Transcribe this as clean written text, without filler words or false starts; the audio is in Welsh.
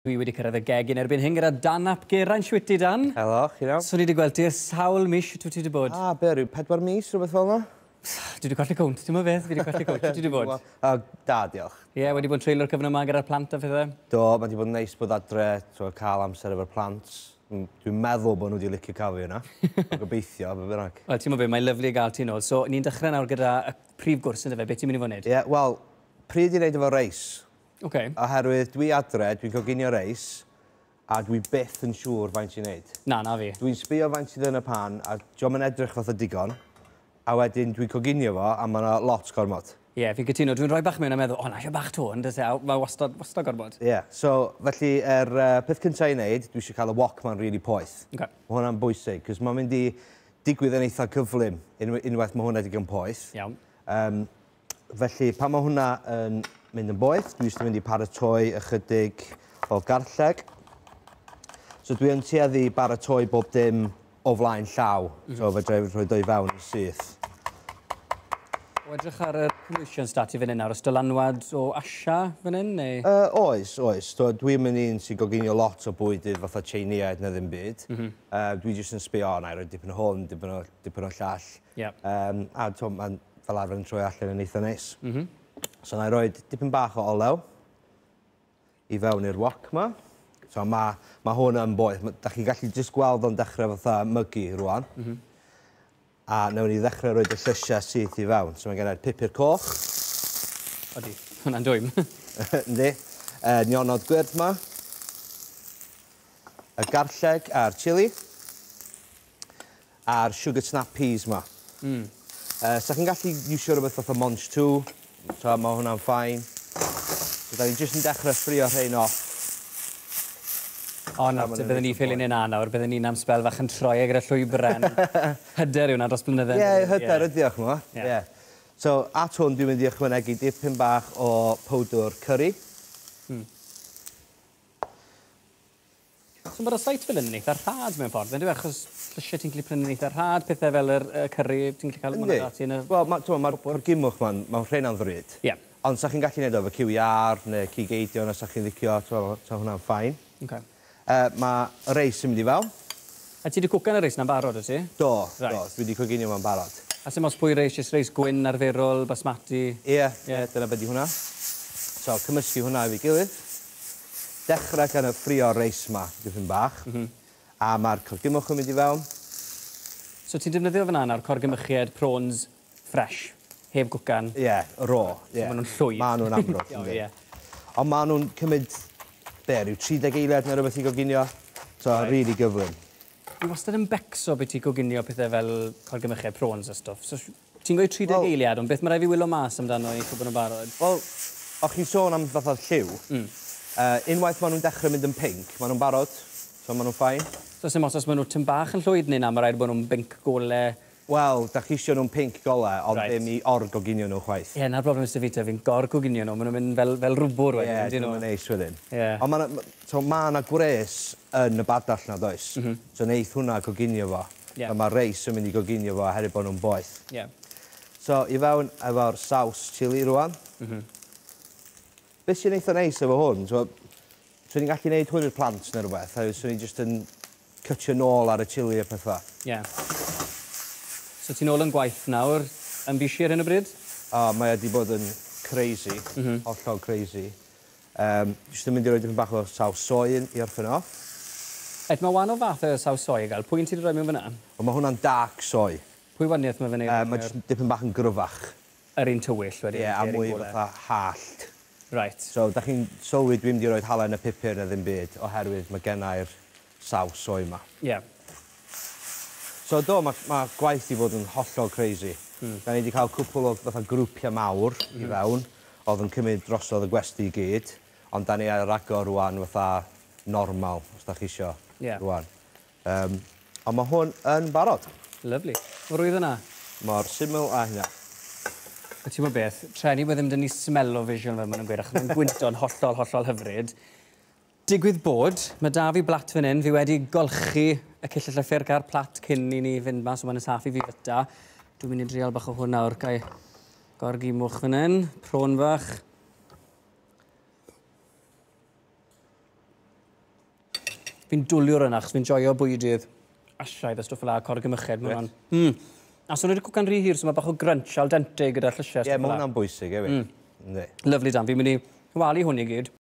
Dwi wedi cyrraedd y gegin erbyn hyn gyda Dan ap Geraint. Shwt ti, Dan? Helo, chi'n iawn? So ni wedi gweld ti ers sawl mis, shwt wyt ti wedi bod? Ah, be, rhyw 4 mis, rhywbeth fel yna? Dwi wedi colli cownt, ti'n meddwl beth? Fi wedi colli cownt, shwt ti wedi bod? O, da, diolch. Ie, yeah, wedi bod yn treulio'r cyfnod yma gyda'r plant a phethau? Do, mae wedi bod yn neis bod adre, so, cael amser efo'r plant. Dwi'n meddwl bod nhw wedi licio cael fi yna. Gobeithio, be bynnag. Wel, ti'n meddwl beth, mae'n lyfli i gael ti nôl. So, ni'n dechrau nawr gyda y prif gwrs, yndyfe? Beth ti'n mynd i fod wneud? Ie, yeah, wel, pryd i wneud efo reis. Okay. Oherwydd dwi adre, dwi'n coginio reis, a dwi byth yn siŵr faint i'n neud. Na, na fi. Dwi'n sbio faint sydd yn y pan, a dio'm yn edrych fatha digon, a wedyn dwi'n coginio fo, a mae yna lot gormod. Ie, yeah, fi'n cytuno. Dwi'n rhoi bach mewn a meddwl, o, na, eisiau bach to, yn dyse, a mae wastad, wastad gormod. Ie, yeah, so, felly, peth cyntaf i wneud, dwi eisiau cael y wok ma'n really poeth. Okay. Mae hwnna'n bwysig, cos mae'n mynd i digwydd yn eitha cyflym, unwaith mae hwnna digon poeth. Iawn. Felly, pan mae hwnna yn mynd yn boeth, dwi eisiau mynd i paratoi ychydig o garlleg. So dwi yn tueddu baratoi bob dim o flaen llaw, so fedra i rhoi doi fewn yn syth. O edrych ar y cynhwysion sy 'da ti fan hyn nawr, oes dylanwad o Asia fan hyn, neu? Oes, oes. Dwi'n mynd un sy'n goginio lot o bwydydd fatha Tseiniaid neu ddim byd. Dwi jyst yn sbio, na i roi dipyn o hwn, dipyn o llall. Yeah. A to, mae'n fel arfer yn troi allan yn eitha neis. So na i roi dipyn bach o olew i fewn i'r wok ma. So ma hwn yn boeth. Da chi'n gallu jyst gweld o'n dechrau fatha mygu rwan. A nawn ni ddechrau rhoi y llysiau syth i fewn. So mae gen i'r pupur coch. Odi, hwnna'n dwym. Yndi. Nionod gwyrdd ma. Y garlleg a'r chili. A'r sugar snap peas ma. Sa chi'n gallu iwsio rhywbeth fatha mangetout, so mae hwnna'n fine. So da ni jyst yn dechrau ffrio rhain off. O, na, byddwn ni ffili neud na nawr, byddwn ni'n am sbel fach yn troi e gyda llwybren. Hyder yw hwnna dros blynydde. Ie, hyder ydi o, ch'mo'. Ie. So, at hwn dwi'n mynd i ychwanegu dipyn bach o powdwr curry. So mae'r rysait fel hyn yn eitha rhad mewn ffordd, ynddo? Achos llysiau ti'n gallu prynu'n eitha rhad, pethau fel yr curry, ti'n gallu cael mwyn ati yn y... Wel, mae'r gimwch ma'n, mae'n rheina'n ddrud. Ie. Ond sa chi'n gallu neud o efo cyw iâr neu cig eidion os sa chi'n licio, sa hwnna'n fine. Okay. Mae reis yn mynd i fewn. A ti wedi cwcan y reis na'n barod, wyt ti? Do, do, dwi wedi coginio fo'n barod. A sim ots pwy reis, jyst reis gwyn arferol, basmati? Ie, ie, dyna beth di hwnna. So, cymysgu hwnna efo'i gilydd. Dechrau gan y ffrio reis ma, dipyn bach. A mae'r corgymwch yn mynd i fewn. So ti'n defnyddio fyna nawr corgymychiad prawns fresh, heb gwcan? Ie, yeah, raw. Yeah. So maen nhw'n llwyd. Maen nhw'n amrwd, yndi. Ie. Ond maen nhw'n cymryd, be, rhyw 30 eiliad neu rhywbeth i goginio. So, Right. really gyflym. Dwi wastad yn becso beth ti'n coginio pethau fel corgymychiad prawns a stwff. So, ti'n gweud 30 eiliad, ond beth mae rhaid fi wylo mas amdano i bod nhw'n barod? Wel, o'ch chi'n sôn am fatha lliw. Unwaith maen nhw'n dechrau mynd yn pink, maen nhw'n barod, so maen nhw'n fine. So sim ots os maen nhw tyn bach yn llwyd neu na, mae rhaid bod nhw'n binc gole? Wel, da chi isio nhw'n pinc gole, ond Right. ddim i or-goginio nhw chwaith. Ie, na'r broblem sydd fi te, fi'n gor-goginio nhw, maen nhw'n mynd fel rwbwr wedyn, Ie, yndyn nhw? dwi'm yn neis wedyn. Ie. Ond ma' 'na gwres yn y badell na, does? So neith hwnna coginio fo. Ie. A mae reis yn mynd i goginio fo oherwydd bod nhw'n boeth. Ie. So, i fewn efo'r saws chili rwan. Beth sy'n eitha neis efo hwn, so, swn i'n gallu neud hwn i'r plant neu rhywbeth, a swn i jyst yn cytio nôl ar y chili a pethau. Ie. So ti'n ôl yn gwaith nawr, yn busy ar hyn o bryd? O, mae wedi bod yn crazy, hollol crazy. Jyst yn mynd i roi dipyn bach o saws soy i orffen off. Ed, mae wahanol fath o saws soy i gael. Pwy un ti wedi rhoi mewn fyna? Wel, mae hwnna'n dark soy. Pwy waniaeth mae fyny? Mae jyst dipyn bach yn gryfach. Yr un tywyll wedyn. Ie, a yr un mwy gole. fatha hallt. Right. So, da chi'n sylwi dwi'n mynd i roi halen y pupur na ddim byd, oherwydd mae gennau'r saws soy ma. Ie. So, do, mae gwaith i fod yn hollol crazy. Da ni wedi cael cwpl o fatha grwpiau mawr i fewn, oedd yn cymryd drosodd y gwesty i gyd, ond da ni ar agor rwan fatha normal, os da chi isio rwan. Ond mae hwn yn barod. Lovely. Mor rwydd yna? Mor syml a hynna. A ti'n gwybod beth, treni bod ddim dyn ni smell-o vision fel maen nhw'n gweud, achos mae'n gwynto'n hollol, hollol hyfryd. Digwydd bod, mae da fi blat fan hyn, fi wedi golchi y cyllell a ffyrc a'r plat cyn i ni fynd mas, so mae'n saff i fi fyta. Dwi'n mynd i drial bach o hwn nawr, gai gorgimwch fan hyn, prawn fach. Fi'n dwlu ar hwnna, achos fi'n joio bwydydd Asiaidd a stwff fel 'a, corgymyched, ma' hwnna'n... A so nhw wedi cwcan rhy hir, so mae bach o grunch al dente gyda llysiau. Ie, yeah, mae hwnna'n bwysig hefyd. Yndi. Lovely Dan, fi'n mynd i walu hwn i gyd.